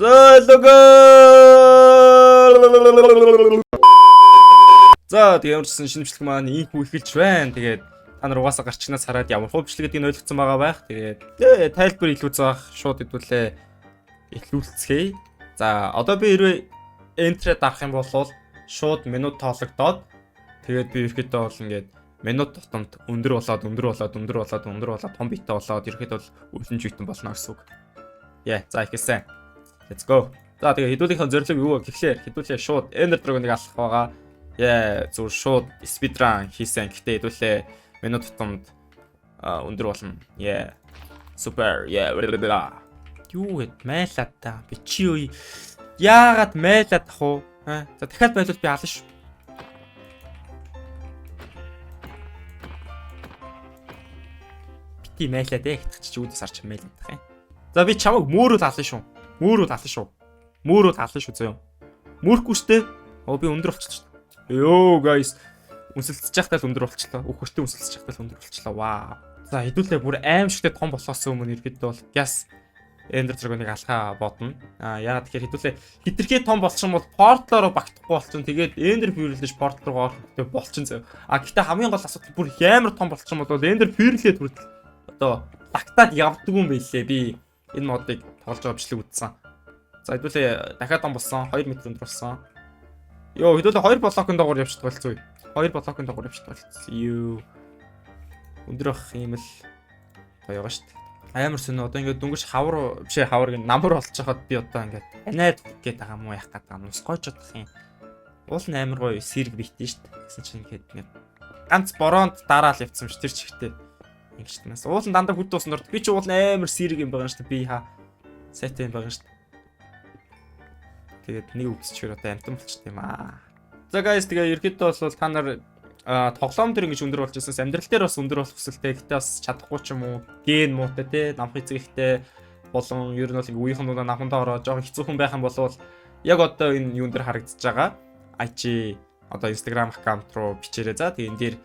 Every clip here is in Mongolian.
За лого. За тэгээ ямар ч гэсэн шинэ бичлэг маань ийхүү эхэлж байна. Тэгээд та нар угаасаа гарчнаас хараад ямар хөө бичлэг гэдгийг нь ойлгоцсон байгаа байх. Тэгээд тайлбар илүү заах шууд хэдүүлээ эхлүүлцгээе. За одоо би хэрвээ enter дарах юм бол шууд минут тоологдоод тэгээд би ерөөхдөө бол ингээд минут тутамд өндөр болоод өндөр болоод өндөр болоод өндөр болоод том битээ болоод ерөөхдөө бол өвлөн жигтэн болно гэсэн үг. Яа, за эхэлсэн. Let's go. За тэгээ хэдүүлийнхээ зорилго юу вэ гэхлээр хэдүүлээ шууд Ender Dragon-ыг алах байгаа. Яа, зүгээр шууд speedrun хийсэн. Гэхдээ хэдүүлээ минут тутамд өндөр болно. Yeah. Супер. Yeah. Юу гэд майлаад та. Би чи юу яагаад майлаад ах уу? Аа. За дахиад байлвал би ална шүү. Бити майлаад ээ гэтг чи үүдээс арч майлаад тах юм. За би чамайг мөөрөл ална шүү. Мөөрөл ална шүү. Мөөрөл ална шүү заяа. Мөрөхгүй штэ. Оо би өндөр болчихлоо шүү. Йоо guys. Үнсэлцэж байхдаа л өндөр болчихлоо. Үхэртэй үнсэлцэж байхдаа л өндөр болчихлоо. Вау. За хэдүүлээ бүр аимшигтэй том болохоос өмнө иргэд бол гяс Ender Dragon-ыг алхаа бодно. Аа яагаад тэгэхээр хэдүүлээ хитрхи том болчих юм бол портлороо багтахгүй болчихно. Тэгээд Ender Pearl-ш портал руу орох хэрэгтэй болчин зав. А гэхдээ хамгийн гол асуудал бүр амар том болчих юм бол Ender Pearl-ээ хүртэл одоо лагтаад явдггүй юм байлээ. Би энэ модыг тоглож байгаа бичлэг үзсэн. За хэдүүлээ дахиад том болсон. 2 м өндөр болсон. Йоо хэдүүлээ 2 блокын доогуур явчихдаг болцсон. 2 блокын доогуур явчихдаг болцсон. Юу. Өндөр ах юм л гоё байгаа шүү дээ. Амар сонь одоо ингээд дөнгөж хавар биш хавар гэн намар болчиход би одоо ингээд таниад гээд байгаа юм уу яах гээд байгаа юм усгойж чадах юм. Уул нь амар гоё сэрэг битэн шүү дээ. Гэсэн чинь ингээд ингээд ганц бороонд дараал явцсан юм ш тэр чигтээ. Ингэж тэнэс. Уул нь дандаа хүд дуусна. Би чи уул нь амар сэрэг юм байгаа шүү дээ. Би ха сайтай юм байгаа шүү дээ. Тэгээд нэг үгсчихээр одоо амтан болчихд юм аа. За guys тэгээ ерөөдөө бол та нар тоглоом дээр ингэж өндөр болж ирсэнс амьдрал дээр бас өндөр болох хүсэлтэй. Гэтэ бас чадахгүй ч юм уу, ген муутай те, намх эзэгтэй болон ер нь бол ингээ үеийнхэн дундаа намхандаа ороо жоохон хэцүүхэн байх юм бол яг одоо энэ юун дээр харагдаж байгаа IG одоо Instagram аккаунт руу бичээрэй. За тэгээ энэ дээр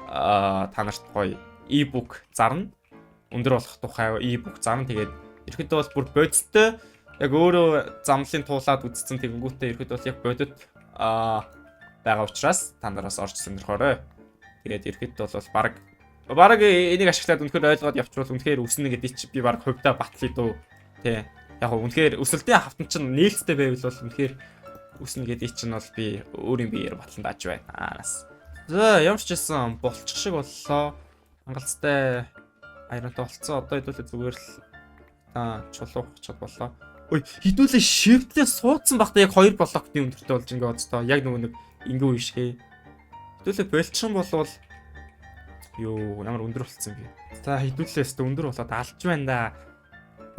та нарт гоё e-book зарна. Өндөр болох тухай e-book зарна. Тэгээд ерөөдөө бол бүр бодиттой яг өөрөө замлын туулаад үзсэн тэгэнгүүтээ ерөөдөө бол яг бодит байгаа учраас та нараас орж сонирхоорой. Тэгээд ерөөдөө бол бараг энийг ашиглаад үнэхээр ойлгоод явчвал үнэхээр өснө гэдгийг чи би бараг хувьдаа батлая дөө. Тэ. Яг гоо үнэхээр өсөлтийн хавтан чинь нээлттэй байвал бол үнэхээр өснө гэдгийг чинь бол би өөрийн биеэр батлан дааж байна. Аас. За ямар ч байсан болчих шиг боллоо. Хангалттай iron-тай болцсон. Одоо хэдүүлээ зүгээр л чулуух чад боллоо. Ой хэдүүлээ shift-ээ суудсан багтаа яг 2 блокны өндөртэй болж ингээ оцтоо. Яг нөгөө нэг ингээ үе шиг. Хэдүүлээ болчих юм болвол ёо ямар өндөр болцсон юм бэ. За хэдүүлээ өстө өндөр болоод алж байна да.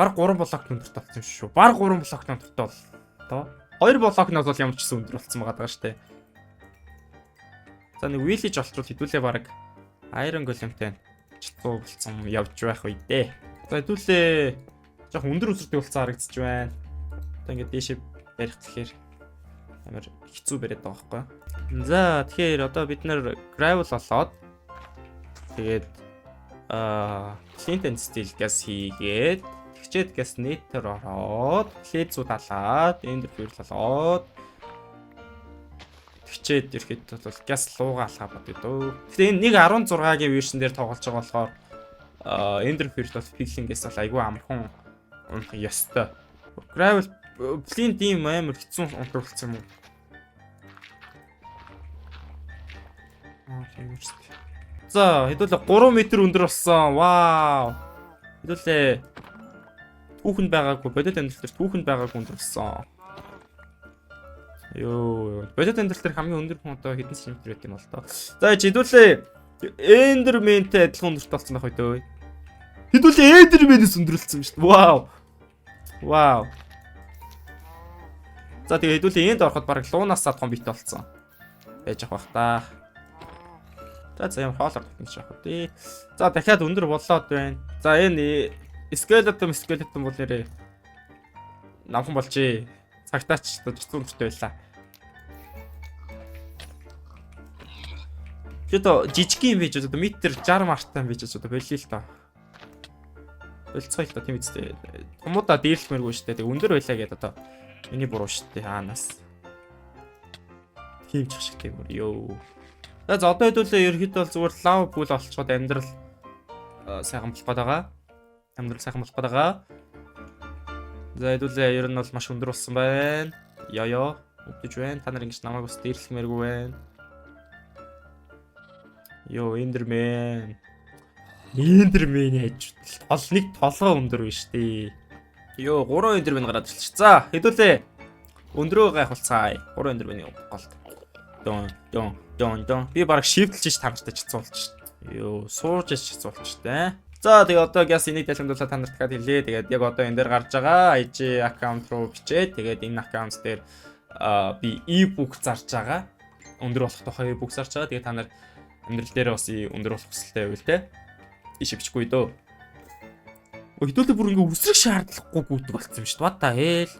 Баг 3 блок өндөртэй болсон юм шүү. Баг 3 блок өндөртэй боллоо. 2 блок нь бол ямар ч гэсэн өндөр болсон байгаа даа штэ. За нэг village олчвол хэдүүлээ баг Iron Golem-тэй чицүү болцсон явж байх үе дээ. За хэдүүлээ жоохон өндөр өсөрдөг болсон харагдчих байна. Одоо ингээд дээшээ барих гэхээр амар хэцүү бариад байгаа байхгүй. За тэгэхээр одоо бид нэр gravel олоод тэгээд flint and steel gas хийгээд тэгчээд gas nether ороод лезүүд алаад ender pearl олоод тэгчээд ирэхэд бол gas лууга алхаа бодъё дөө. Гэтэ энэ 1.16-гийн version дээр тоглож байгаа болохоор ender pearl бол piglin-гээс бол айгүй амархан унах ёстой. Gravel flint ийм амар хэцүү унтар болсон юм уу? Аа тийм үү. За хэдүүлээ 3 м өндөр болсон. Вау. Хэдүүлээ түүхэнд байгаагүй бодит амьдрал дээр түүхэнд байгаагүй өндөр болсон. Йоо, бодит амьдрал дээр хамгийн өндөр хүн одоо хэдэн сантиметр байт юм бол тоо. За хэдүүлээ Enderman-тэй адилхан өндөрт болсон байх үү дөө. Хэдүүлээ Enderman-ээс өндөрлөсөн юм шүү дээ. Вау. Вау. За тэгээ хэдүүлээ энд ороход баг луунаасаа том бит болсон. Байж ах бах та. За за ямар хоолоор татна яах вэ? За дахиад өндөр болоод байна. За энэ скелетон бол нэрээ намхан болжээ. Цагтаач одоо жицүү өндөртэй байлаа. Би одоо жижиг юм байж одоо метр 60 мартай юм байж одоо болиё л доо. Болцгоё л доо тийм үстэй. Тумуудаа дээрлэхмээргүй шүү дээ. Тэг өндөр байлаа гэдээ одоо миний буруу шүү дээ. Хаанаас. Хиймчих шиг тийм бүр ёо. За одоо хэдүүлээ ерөөхдөө бол зүгээр lava pool олцоход амьдрал сайхан болох гээд байгаа. Амьдрал сайхан болох гээд байгаа. За хэдүүлээ ер нь бол маш өндөр болсон байна. Ёо өвдөж байна. Та нар ингэж намайг бас дээрлэхмээргүй байна. Йоо, Enderman. Enderman яаж тол нэг толгой өндөр биш дээ. Йоо, 3 Enderman гараад ирлээ. За, хэдүүлээ. Өндрөө гайхуулцгаая. 3 Enderman-ийн голд. Дон дон дон дон. Би бараг shift-лж та нартай чицсан болчих. Йоо, сууж чицсан болчих тээ. За, тэгээ одоо гяс энийг далимдуулаад та нарт дахиад хэлье. Тэгээд яг одоо энэ дээр гарч байгаа IG аккаунт руу бичээд тэгээд энэ аккаунт дээр би e-book зарж байгаа. Өндөр болох тухай e-book зарж байгаа. Тэгээд та нар амьдрал дээр бас өндөр болох хүсэлтэй байвал те. Иш бичихгүй дөө. Хэдүүлээ бүр ингээ үсрэх шаардлагагүй гүйтэг болцсон юм шүү дээ. What the hell?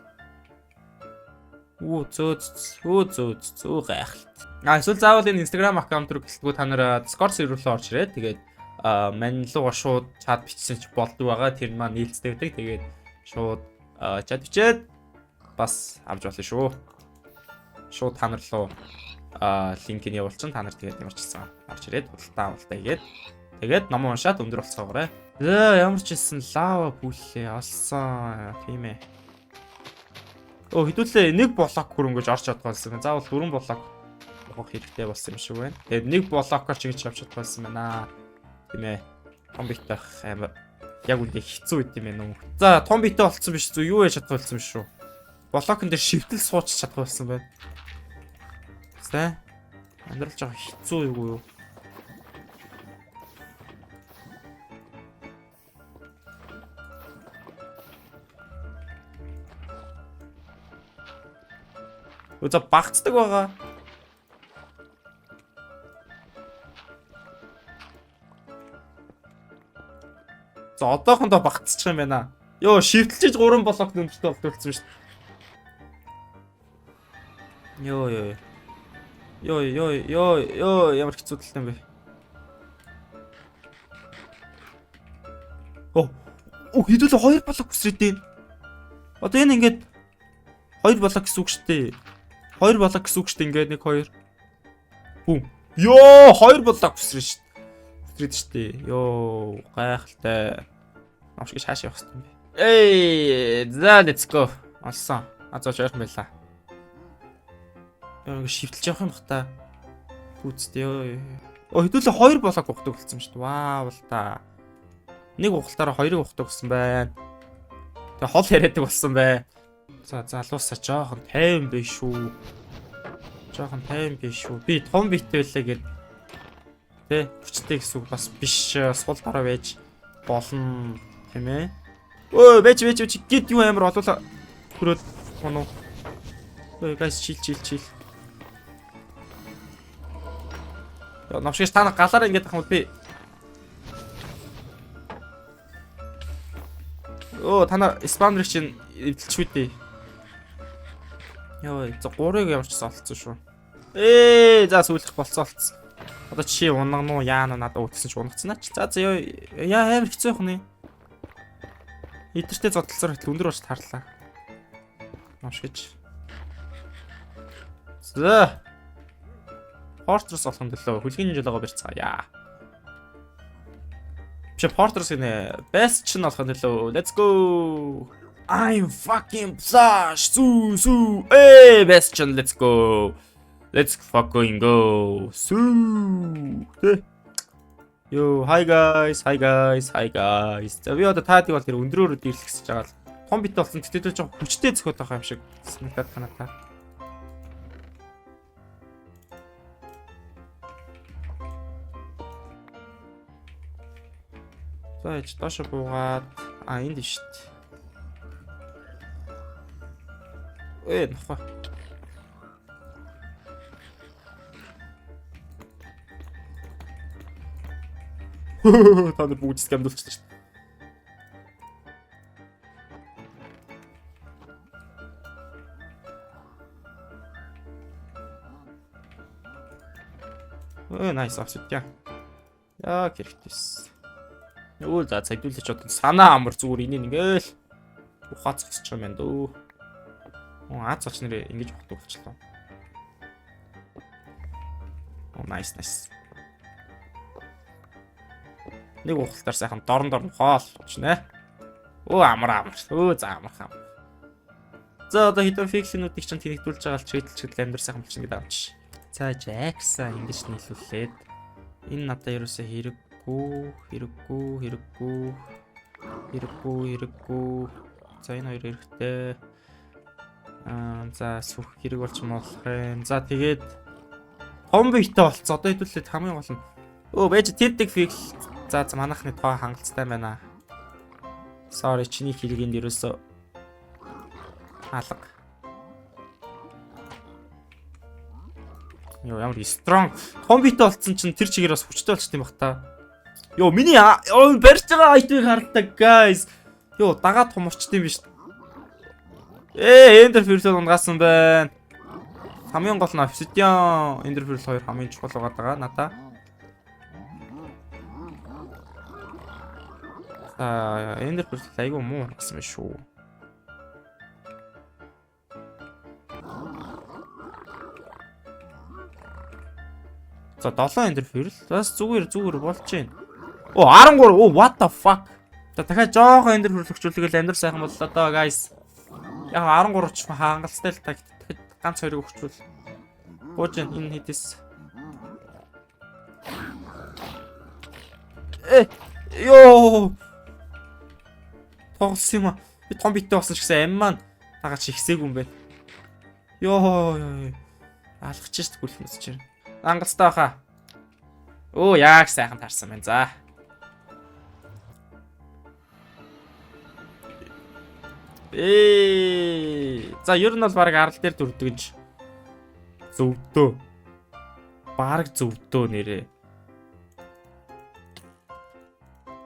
Үү зөө зөө зөө зөө гайхалт. А эсвэл заавал энэ Instagram аккаунт руу гэлтгүү та нар Discord сервер руу орж ирээд тэгээд мань руугаа шууд чат бичсэн ч болдог байгаа. Тэр нь маань нээлттэй байдаг. Тэгээд шууд чат бичээд бас авч болно шүү. Шууд та нар руу линкийг явуулчин та нар тэгээд ямар ч гэсэн орж ирээд худалдаа авалтаа хийгээд тэгээд ном уншаад өндөр болцоогоорой. За ямар ч гэсэн lava pool-ээ олсон тийм ээ. Өө хэдүүлээ нэг блок хөрөнгөж орч чадах байсан. Заавал 4 блок ухах хэрэгтэй болсон юм шиг байна. Тэгээд нэг блокоор ч ингэж авч чадах байсан байна. Тийм ээ. Том бит байх амар яг үндэ хэцүү байт юм байна уу. За том битээ болцсон биш зү юу яаж чадах болсон юм шүү. Блокон дээр шивтэл сууч чадах болсон байна. За амьдрал жоо хэцүү юу юу. За багцдаг байгаа. За одоохондоо багцчих юм байна. Йоо, шивтэлжиж 3 блок нэмэлттэй болтолцсон шүү дээ. Йоо ёо. Йоо ёо ёо ёо ямар хэцүү талтай юм бэ? Оо. Оо хэдүүлээ 2 блок үсрээд байна. Одоо энэ ингээд 2 блок гэсэн үг шүү дээ. 2 блок гэсэн үг шүү дээ. Ингээд 1 2. Бүүм. Йоо, 2 блок үсрэн шүү дээ. Үсрээд шүү дээ. Йоо, гайхалтай. Новш гэж хаашаа явах хэрэгтэй юм бэ? Эй, за let's go. Олсон. А зооч ойрхон байлаа. Яа ингэ шивтэлж явах юм бах та. Гүцтэй ёо. Оо хэдүүлээ 2 блок ухдаг болсон юм шүү дээ. Вау л та. Нэг ухалтаараа хоёрыг ухдаг болсон байна. Тэгээ хол яриадаг болсон бай. За залуусаа жоохон тайван биш шүү. Жоохон тайван биш шүү. Би том биттэй байлаа гэд тэ хүчтэй гэсэн үг бас биш сул дараа байж болно тийм ээ. Өө байж байж байж гид юу амар олуулаа хүрээд унуу. Өө guys chill chill chill. Новшигч та нар галаараа ингэж ах юм бол би Өө та нар spawner-ыг чинь эвдэлчихвээ дээ. Йоо за 3-ыг ямар ч гэсэн олцсон шүү. Ээ за сүүлэх болцсон олцсон. Одоо чи унагна уу яана надад үүдсэн чи унагцсан наач. За за ёо яа амар хэцүү явах нэ. Идэртэй зодтолцоор хэтэл өндөр болж тарлаа. Новшигч. За. Fortress болохын төлөө хүлгийн жолоогоо барьцгаая. Биш Fortress гинэ. Bastion болохын төлөө. Let's go. I'm fucking Flash. Сүү сүү. Эй, Bastion, let's go. Let's fucking go. Сүү. Тэ. Yo, hi guys, hi guys, hi guys. За би одоо таадыг бол тэр өндрөөрөө дээрлэх гэж байгаа л. Том бит болсон. Тэгтээ жоо хүчтэй зөхөд байгаа юм шиг санагдаад байна та. За яж доошо буугаад а энд шүү дээ. Э нохоо. Та нар бүгд scam-дуулчихлаа шүү дээ. Өө nice obsidian. Яг хэрэгтэйс. Өө за цагдуулж одоо санаа амар зүгээр энийг ингээл. Ухаа зогсчих юм байна дөө. Оо аз оч нэрээ ингэж ухдаг болчихлоо. Оо nice nice. Нэг ухалтаар сайхан дорн дорн хоол болчихнэ. Өө амар амар. Өө за амар хам. За одоо хэдэн фиксинүүдийг чинь тэнэгдүүлж байгаа л чиглэл амьдрал сайхан болчихно гэдэг амч. За Жакса ингэж нийлүүлээд энэ надад ерөөсөө хэрэггүй, хэрэггүй, хэрэггүй, хэрэггүй, хэрэггүй. За энэ хоёр хэрэгтэй. Аа за сүх хэрэг болж молох юм. За тэгээд том биетэй болцсон. Одоо хэдүүлээд хамгийн гол нь өө байж тэрдэг фикс. За за манайхны тоо хангалттай байна. Sorry чиний хэргийн ерөөсөө алга. Йоо ямар strong том биетэй болцсон чинь тэр чигээр бас хүчтэй болчихд юм бах та. Йоо миний барьж байгаа item-ыг харалтаа guys. Йоо дагаад томорчд юм биш. Ender Pearl унгаасан байна. Хамгийн гол нь Obsidian Ender Pearl 2 хамгийн чухал байгаа даа надаа. За Ender Pearl айгүй муу унгасан байна шүү. За 7 Ender Pearl бас зүгээр зүгээр болж байна. Оо 13 оо what the fuck. За дахиад жоохон Ender Pearl өгчүүлгээл амьдрал сайхан боллоо доо guys. Яг 13 ч хангалттай л та дахиад ганц хоёрыг өгчүүл. Гууж энэ хэдээс. Йоо. Тоглосон юм а. Би том биттэй болсон ч гэсэн амь маань дагаад ихсээгүй юм байна. Йоо. Алгach шít гүлхмэс чинь. Хангалттай баха. Өө яг сайхан таарсан байна. За. За ер нь бол баг арал дээр дүрдэг гэж зөвдөө. Бараг зөвдөө нэрээ.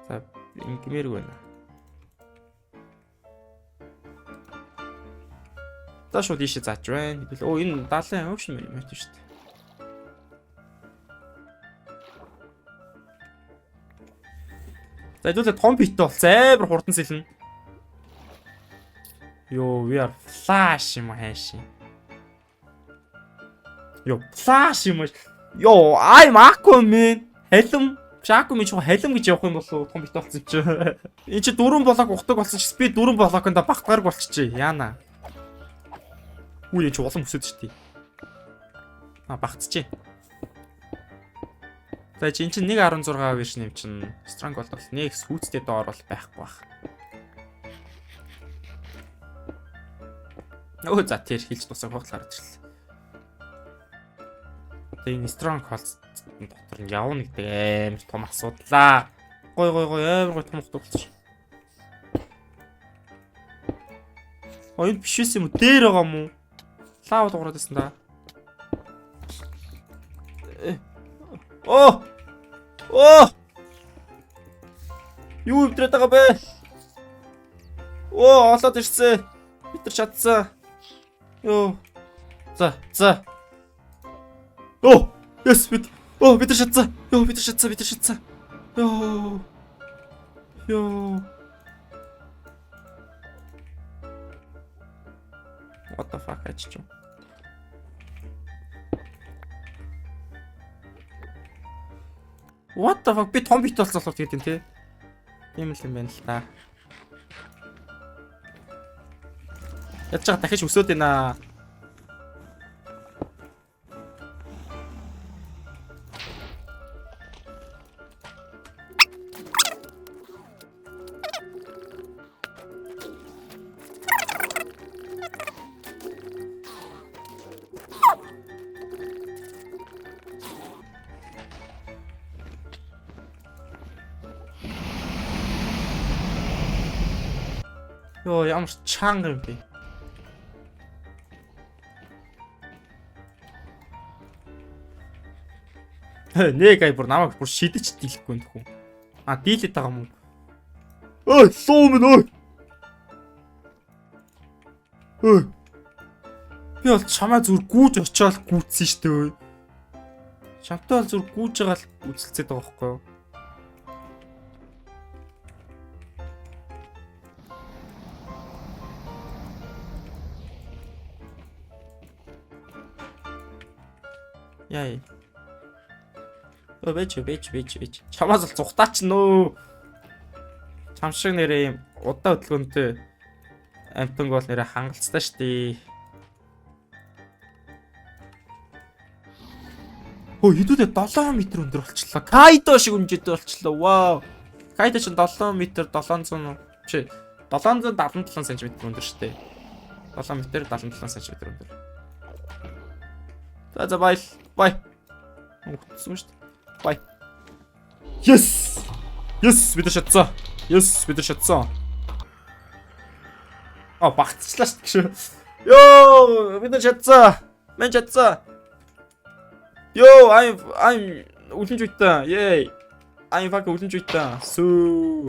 За ингэмээргүй байна. За шууд ийшээ зааж байна. Хэдүүл оо энэ даалын ocean мод шүү дээ. За хэдүүлээ том биттэй болсон амар хурдан сэлнэ. Йоо, we are flash юм хайш. Йоо, flash юм. Йоо, I'm Aquaman. Халим. Биш Aquaman ч халим гэж явах юм болов том бит болсон юм чи. Энд чи дөрвөн блок ухдаг болсон чи би дөрвөн блоконд багтгарг болчихжээ. Яана. Үгүй энэ чи улам өсөд штий. А багтчихээ. За чи эн чинь 1.16 version юм чинь strong gold бол нэг сүйцтэй доор бол байхгүй бах. Өө за тэр хилж дуусах хогтол гарч ирлээ. Одоо энэ strong hold дотор нь явна гэдэг амар том асуудлаа. Гой гой гой амар гой том хот болчих. Ой энэ биш байсан юм уу? Дээр байгаа юм уу? Лава дуурайд байсан да. Оо! Оо! Юу өвдрээд байгаа бэ? Оо, олоод ирсэн. Бид нар чадсан. Йоо. За, за. Оо, yes бид. Оо, бид нар чадсан. Йоо, бид нар чадсан, бид нар чадсан. Йоо. Йоо. What the fuck ачиж юм. What the fuck би том бит болсон болохоор тэгээд юм те. Тийм л юм байна л та. Ядж байгаа дахиж өсөөд байна. Йоо ямар чанга юм бэ? Нэг ай бүр намайг бүр шидэж дийлэхгүй юм тхүү. А дийлээд байгаа юм уу? Ой, суу минь ой. Ой. Би бол чамаа зүр гүүж очиод гүйтсэн штэ ой. Чамтай бол зүр гүүж байгаа л үзэлцээд байгаа байхгүй юу? Яа. Өө, бэж бэж бэж бэж. Чамаас л зүхтаач нөө. Чам шиг нэрээ юм удаа хөдөлгөөнтэй амтанг бол нэрээ хангалттай штий. Хөө, хэдүүдээ 7 м өндөр болчлоо. Кайдо шиг өнжөд болчлоо. Вау. Кайдо чинь 7 м 700 чи 777 см өндөр штэ. 7 м 77 см өндөр. За за, bye. Bye. Өгсөн штэ. Bye. Yes. Yes, бид нар шатсан. Yes, бид нар шатсан. А, багтчлаа штэ. Йоо, бид нар шатсан. Мен шатсан. Yo, I'm үлэмж үйтэн. Yay. I'm fucking үлэмж үйтэн. Сүү.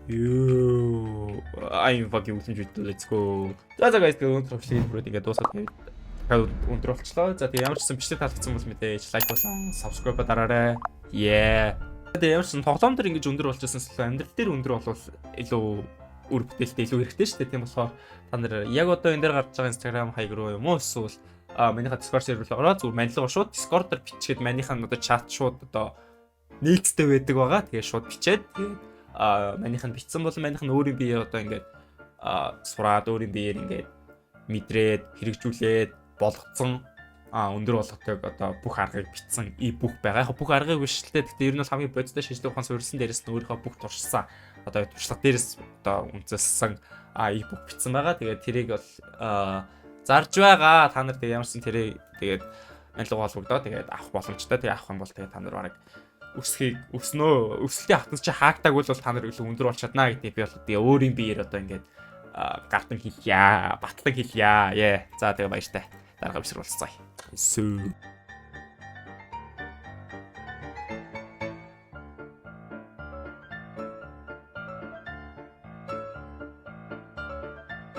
Yo, I'm fucking үлэмж үйтэн. Let's go. За за guys, тэгээ өндөр бичлэгийг бүрээд ингээд дуусгаад, тэгээд дахиад өндөр болчлоо. За, тэгээ ямар ч гэсэн бичлэг таалагдсан бол мэдээж like болон subscribe дараарай. Yeah. Тэгээ ямар ч гэсэн тоглоом дээр ингэж өндөр болчихсон эсвэл амьдрал дээр өндөр болвол илүү үр бүтээлтэй, илүү хэрэгтэй шүү дээ. Тийм болохоор та нар яг одоо энэ дээр гарч байгаа Instagram хаяг руу юм уу эсвэл манийха Discord сервер руу ороод зүгээр манилга шууд Discord дээр бичгээд, манийха одоо чат шууд одоо нээлттэй байдаг байгаа. Тэгээ шууд бичээд, тэгээд манийх нь бичсэн бол манийх нь өөрийн биеэр одоо ингээд сураад, өөрийн биеэр ингээд мэдрээд, хэрэгжүүлээд болгоцсон өндөр болгодог одоо бүх аргыг бичсэн e-book байгаа. Яг бүх аргыг биш л дээ. Гэхдээ ер нь бол хамгийн бодиттой шинжлэх ухаан суурилсан, дээрээс нь өөрийнхөө бүх туршсан одоо туршлага дээрээс одоо үндэслсэн e-book бичсэн байгаа. Тэгээд тэрийг бол зарж байгаа. Та нар тэгээд ямарсан тэрийг тэгээд манилга холбогдоо, тэгээд авах боломжтой. Тэгээд авах юм бол тэгээд та нар бараг өсөхийг өснөө. Өсөлтийн хатас чи хаагдаагүй бол та нар илүү өндөр болж чадна гэдгийг би бол тэгээ өөрийн биеэр одоо ингээд гардан хэлье. Батлан хэлье. Yeah. За, тэгээ баяртай. Дараагийн бичлэг уулзцаая. Сүү.